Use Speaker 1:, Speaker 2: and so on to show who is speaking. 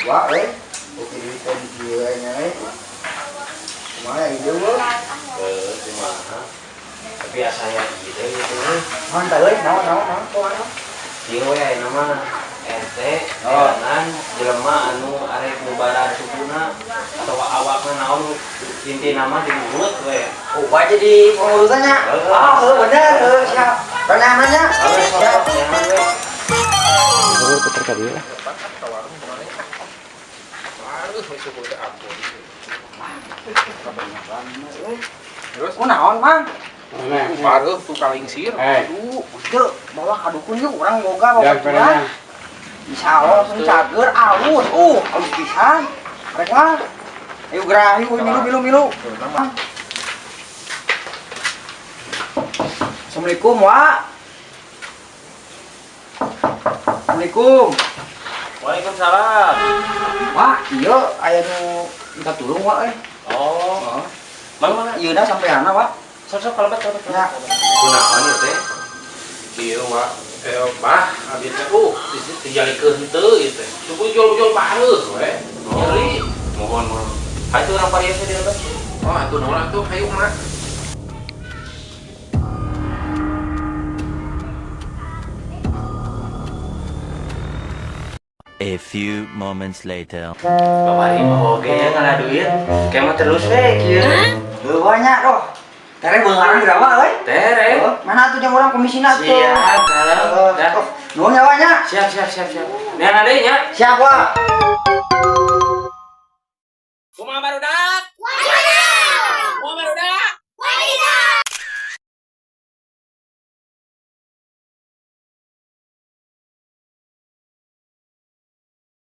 Speaker 1: Wah, euy. Oke duitan kieu nya euy. Kumaha ide euy?
Speaker 2: Heuh, kumaha. Tapi asa aya ide gitu euy.
Speaker 1: Naon tah euy? Naon naon naon kumaha?
Speaker 2: Ieu we ayeuna mah ente
Speaker 1: Oh.
Speaker 2: neangan jelema anu arek ngubaran sukuna atawa awakna naon intina mah diurut we.
Speaker 1: Oh, wah jadi pengurusannya.
Speaker 2: Heeh.
Speaker 1: Ah, heuh bener, heuh siap. Rencananya.
Speaker 2: Heuh, sok
Speaker 1: Siap.
Speaker 2: neangan we.
Speaker 3: Terus puter ka dieu lah.
Speaker 4: Terus?
Speaker 1: Ku naon, Mang?
Speaker 4: Baru tuh kalingsir.
Speaker 3: Eh.
Speaker 1: Aduh, teu bawa ka dukun yuk, urang boga
Speaker 3: Ya,
Speaker 1: bawa baturan. Insya Allah langsung cager, alus, alus pisan. Rek mah. Ayo gerah, yuk milu milu milu. Assalamualaikum, Wak. Assalamualaikum.
Speaker 2: Waalaikumsalam.
Speaker 1: Wak, iya aya nu minta tulung, Wak euy.
Speaker 2: Oh. Mang mana?
Speaker 1: Ieu na sampeanna, Wak.
Speaker 2: Sok sok kalebet kalebet.
Speaker 1: Ya.
Speaker 2: Kunaon ieu teh?
Speaker 4: Iya, Wak. Bah, abis teh dijalikeun henteu ieu teh. Suku jual-jual bareuh we. Nyeri.
Speaker 2: Mohon mohon. Hayu urang parios di lebet.
Speaker 4: Oh, atuh naon atuh hayu mah.
Speaker 5: A few moments later.
Speaker 2: Babari mah oge nya ngala duit. Kayak mah terus we kieu.
Speaker 1: Heuh banyak doh. Tere beungharan berapa euy?
Speaker 2: Tere.
Speaker 1: Heuh, mana tuh jang urang komisina tuh.
Speaker 2: Siap, kalau dah.
Speaker 1: Oh, nuhun ya, Wak nya.
Speaker 2: Siap siap siap siap. Neangan deui nya.
Speaker 1: Siap, Wak.
Speaker 2: Kumaha barudak?